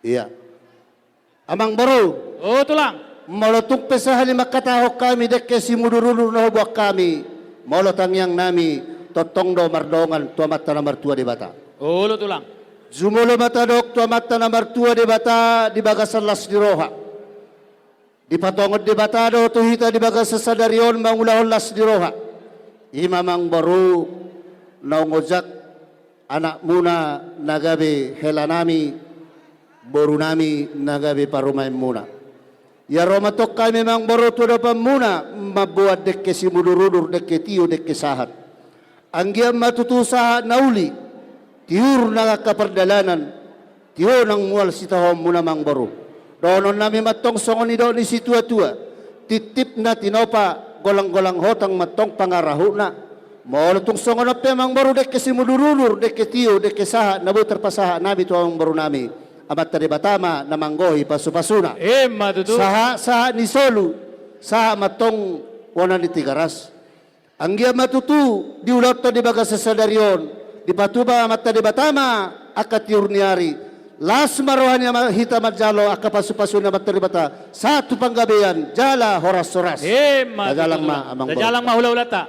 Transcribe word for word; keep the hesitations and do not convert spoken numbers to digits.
Ia. Amangboru. O tulang. Molo tung pe sahat ni mangkatahon hami dengke simudurudur na hubuat hami, molo tangiang nami, tongtong do mardongan tu Amanta na martua Debata. Olo tulang. Jumolo ma tadok tu Amanta na martua Debata di bagasan las ni roha. Dipatongon Debata do tu hita di bagasan sadari on mangulahon las ni roha. I ma amangboru naung ojak anakmuna na gabe hela nami, boru nami na gabe parumaenmuna. Ia ro ma tong hami amangboru tu adopanmuna, mamboan dengke simudurudur, dengke tio, dengke sahat. Anggiat ma tutu sahat na uli, tiur nang angka pardalanan, tio nang mual sitahoonmuna amangboru. Dohonon nami ma tong songon nidok ni situatua, titip na tinopa, golanggolang hotang ma tong pangarahutna. Molo tung songon on pe amangboru dengke simudurudur, dengke tio, dengke sahat, na boi tarpasahat nami tu amangboru nami, Amanta Debata ma na manggohi pasupasuna. Emma tutu. Sahat, sahat ni solu, sahat ma tong bona ni Tigaras. Anggiat ma tutu diulahon di bagasan sadari on, dipatupa Amanta Debata ma angka tiur ni ari. Las ma roha ni ama-, hita manjalo angka pasupasu ni Amanta Debata, sahat tu panggabean jala horashoras. Emma tutu. Tajalang ma amangboru. Tajalang ma hulahulanta.